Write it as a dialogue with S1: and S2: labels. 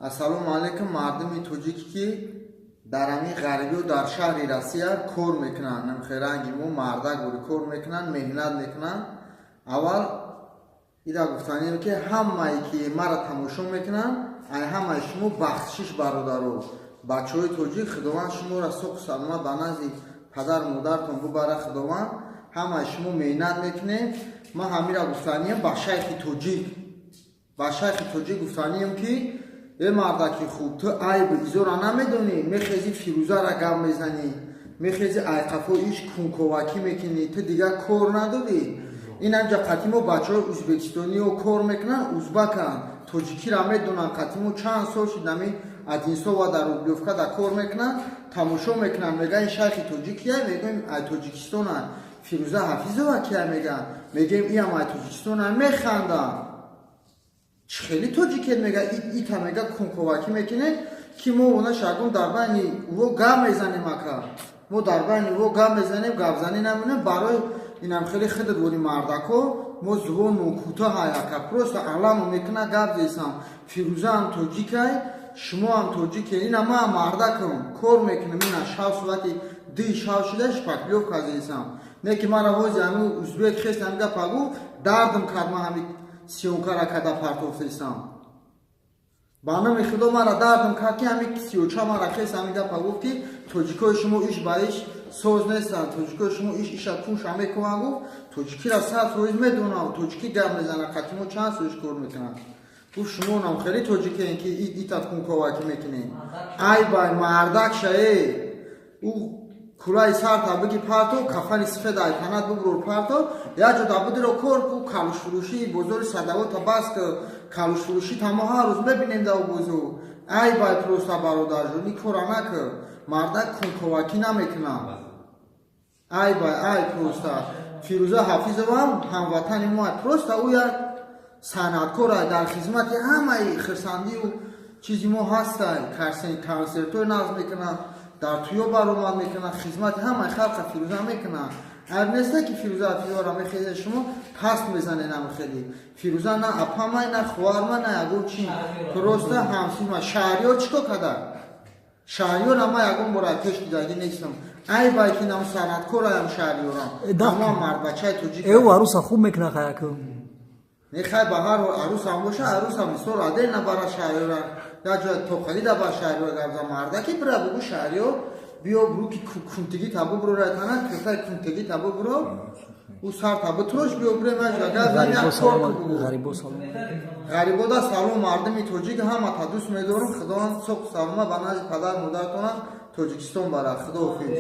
S1: Ассалому алайкум, мардуми тоҷике, ки дар ҳамин ғарибиё, дар шаҳри Россия кор мекунанд, намхеранги мо мардак бори кор мекунанд, меҳнат мекунанд. Аввал ида гуфтанием, ки ҳамае ки маро тамошо мекунанд, ай ҳамаи шумо бахшиш, бародаро, бачаҳои тоҷик. Худованд шуморо соқу саломат ба назди падару модаратон бубара. Худованд, ҳамаи шумо меҳнат мекунед. Ман ҳамира гуфтанием ба шайхи тоҷик, ба шайхи тоҷик гуфтанием, ки э мардаки хуб, ту айби изора намедонӣ. Мехези, Фирӯзара гап мезанӣ, мехези, айқафо иш кунковакӣ мекунӣ. Ту дигар кор надорӣ? Инамҷа қати мо бачаҳои ӯзбекистониё кор мекунанд, узбаканд, тоҷикиро медонанд. Қати мо чанд сол шуд, ами Одинцово дар Рублёвка да кор мекунанд, тамошо мекунанд, мегӯянд: «Ин шайхи тоҷик кия?» Мегӯем: «Ай Тоҷикистона». «Фирӯза Ҳафизова кия?» Мегӯянд. Мегӯем: «Иам ай Тоҷикистона». Механданд. «Чӣ хеле тоҷикед?» Мега, ита мега, кунковакӣ мекунед, ки мо она шагон дар байни ӯ гап мезанем. Ака, мо дар байни ӯ гап мезанем, гапзанӣ намонем. Барои инам хеле хидр вори мардако, мо зубонмон кӯтоҳай, ака, просто аламо мекуна гап зесам. Фирӯзаам тоҷикай, шумоам тоҷике. Ина ман мардакам, кор мекунам. Ина шав соати 2 шав шуда, шпаклёвка зесам. Не ки мара ҳози ҳамин узбек хест, ҳамин гапа гу, дардам кард. Ман ҳамин съёмка ра када партофтесам. Ба номи Худо, мара дардам кард, ки ҳамин сиёча мара хест, ҳамин гапа гуфт, ки тоҷикои шумо иш ба иш соз нестанд, тоҷикои шумо иш иша кунша мекунанд. Гуфт, тоҷикиро 100% медонам, тоҷикӣ гап мезанад, қати мо чанд соиш кор мекунанд. Гуфт, шумо нам хеле тоҷикем, ки итат кунковакӣ мекунем. Ай бай мардак шае, ӯ кулаи сарта биги парто, кафани сифед айтанат бубурор, парто, як ҷо дабудиро кор ку. Калушфурӯшӣ бозори Садавота бас ку, калушфурӯшӣ тамо ҳар рӯз мебинем дар бозор. Ай бай, просто бародарҷон, ин кора накӯ. Мардак кунковакӣ намекунад. Ай бай, ай просто. Фирӯза Ҳафизовам ҳамватани мо, просто ӯ як санъаткор, дар хизмати ҳамаи хирсандию чизи мо ҳастай. Консертҳои нағз мекунад, дар туё баромад мекунад, хизмати ҳамаи халқа Фирӯза мекунад. Айб неста, ки Фирӯза Ҳафизовара мехезед, шумо паст мезанед. Хеле Фирӯза на апамай, на хоҳарма, на ягон чи, просто ҳамсима. Шаҳриёр чӣ кор када? Шаҳриёра ма ягон бора пеш дидагӣ нестам. Айбай, ки нам санъаткораям, шаҳриёрам, ама мардбачаи тоҷик.
S2: Э, аруса хуб мекуна хаяку.
S1: Не, хай, ба ҳар арусам боша, арусам мисол аде набара шаҳриёра, як ҷоя тоқалида ба шаҳриёр гапза. Мардаки бира бугу: «Шаҳриёр, биё, руки кунтигӣ табу буро, тана киртаи кунтигӣ табу буро, ӯ сар табу турош, биё бурем як гап зан, як кор бугу». Ғарибода салом, мардуми тоҷик, ҳамата дӯст медорам. Худованд соқу салома ба назди падару модаратонам Тоҷикистон бара. Худоҳофиз.